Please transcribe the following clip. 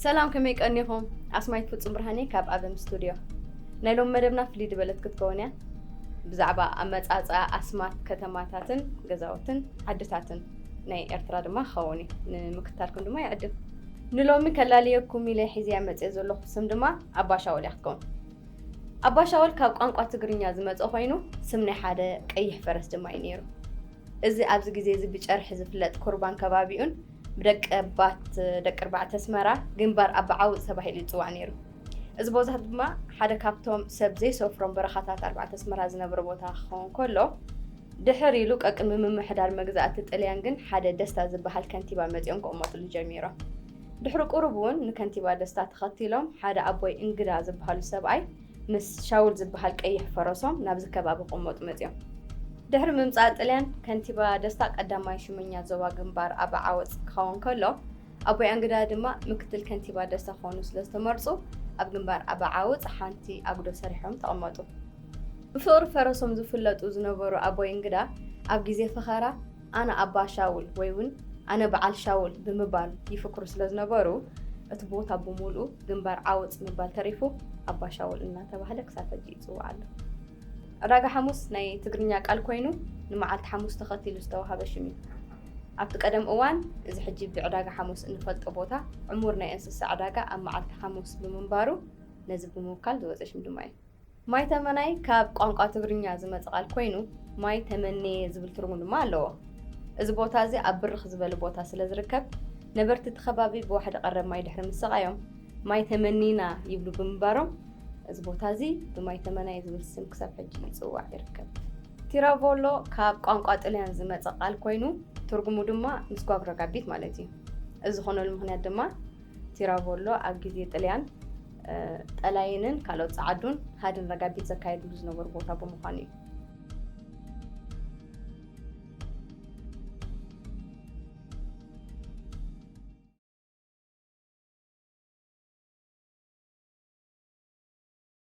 ሰላም፣ ከመይ ቀኒኹም? ኣስማይት ፍጹም ብርሃኔ ካብ ኣበም ስቱድዮ። ናይ ሎም መደብና ፍልይ ዝበለት ክትከውን እያ። ብዛዕባ ኣመጻጽኣ ኣስማት ከተማታትን ገዛውትን ዓድታትን ናይ ኤርትራ ድማ ክኸውን እዩ። ንምክትታልኩም ድማ ይዕድም። ንሎሚ ከላልየኩም ኢለ ሒዝያ መጽየ ዘለኹ ስም ድማ ኣባሻወል እያ ክትከውን። ኣባሻወል ካብ ቋንቋ ትግርኛ ዝመጸ ኮይኑ፣ ስም ናይ ሓደ ቀይሕ ፈረስ ድማ እዩ ነይሩ። እዚ ኣብዚ ግዜ እዚ ብጨርሒ ዝፍለጥ ኩርባን ከባቢኡን ብደቀባት ደቂ ኣርባዕተ ኣስመራ ግንባር ኣባዓውጽ ተባሂሉ ይጽዋዕ ነይሩ። እዚ ቦታ ድማ ሓደ ካብቶም ሰብ ዘይሰፍሮም በረኻታት ኣርባዕተ ኣስመራ ዝነበረ ቦታ ክኸውን ከሎ፣ ድሕር ኢሉ ቀቅድሚ ምምሕዳር መግዛእቲ ጥልያን ግን ሓደ ደስታ ዝበሃል ከንቲባ መጺኦም ክቕመጥሉ ጀሚሮም። ድሕሪ ቁሩብ እውን ንከንቲባ ደስታ ተኸቲሎም ሓደ ኣቦይ እንግዳ ዝበሃሉ ሰብኣይ ምስ ሻውል ዝበሃል ቀይሕ ፈረሶም ናብዚ ከባቢ ክቕመጡ መጺኦም። ድሕሪ ምምጻእ ጥልያን ከንቲባ ደስታ ቀዳማይ ሹመኛ ዞባ ግንባር ኣባዓወጽ ክኸውን ከሎ፣ ኣቦይ ኣንግዳ ድማ ምክትል ከንቲባ ደስታ ክኾኑ ስለ ዝተመርጹ፣ ኣብ ግንባር ኣባዓውጽ ሓንቲ ኣጉዶ ሰሪሖም ተቐመጡ። ብፍቕሪ ፈረሶም ዝፍለጡ ዝነበሩ ኣቦይ እንግዳ ኣብ ግዜ ፈኸራ ኣነ ኣባ ሻውል ወይ እውን ኣነ በዓል ሻውል ብምባል ይፍክሩ ስለ ዝነበሩ፣ እቲ ቦታ ብምሉኡ ግንባር ዓወጽ ምባል ተሪፉ ኣባ ሻውል እናተባህለ ክሳብ ሕጂ ይጽዋዕ ኣሎ። ዕዳጋ ሓሙስ ናይ ትግርኛ ቃል ኮይኑ፣ ንመዓልቲ ሓሙስ ተኸቲሉ ዝተዋህበ ሽም እዩ። ኣብቲ ቀደም እዋን፣ እዚ ሕጂ ብዕዳጋ ሓሙስ እንፈልጦ ቦታ፣ ዕሙር ናይ እንስሳ ዕዳጋ ኣብ መዓልቲ ሓሙስ ብምንባሩ፣ ነዚ ብምውካል ዝወጸ ሽም ድማ እዩ። ማይ ተመናይ ካብ ቋንቋ ትግርኛ ዝመጸ ቃል ኮይኑ፣ ማይ ተመንየ ዝብል ትርጉም ድማ ኣለዎ። እዚ ቦታ እዚ ኣብ ብርኽ ዝበለ ቦታ ስለ ዝርከብ፣ ነበርቲ እቲ ከባቢ ብዋሕዲ ቀረብ ማይ ድሕሪ ምስቓዮም፣ ማይ ተመኒና ይብሉ ብምንባሮም፣ እዚ ቦታ እዚ ብማይ ተመናይ ዝብል ስም ክሳብ ሕጂ ይጽዋዕ ይርከብ። ቲራቮሎ ካብ ቋንቋ ጥልያን ዝመጸ ቃል ኮይኑ፣ ትርጉሙ ድማ ምስጓግ ረጋቢት ማለት እዩ። እዚ ዝኾነሉ ምኽንያት ድማ፣ ቲራቮሎ ኣብ ግዜ ጥልያን፣ እ፣ ጠላይንን ካልኦት ጸዓዱን ሃድን ረጋቢት ዘካየድሉ ዝነበሩ ቦታ ብምዃኑ እዩ።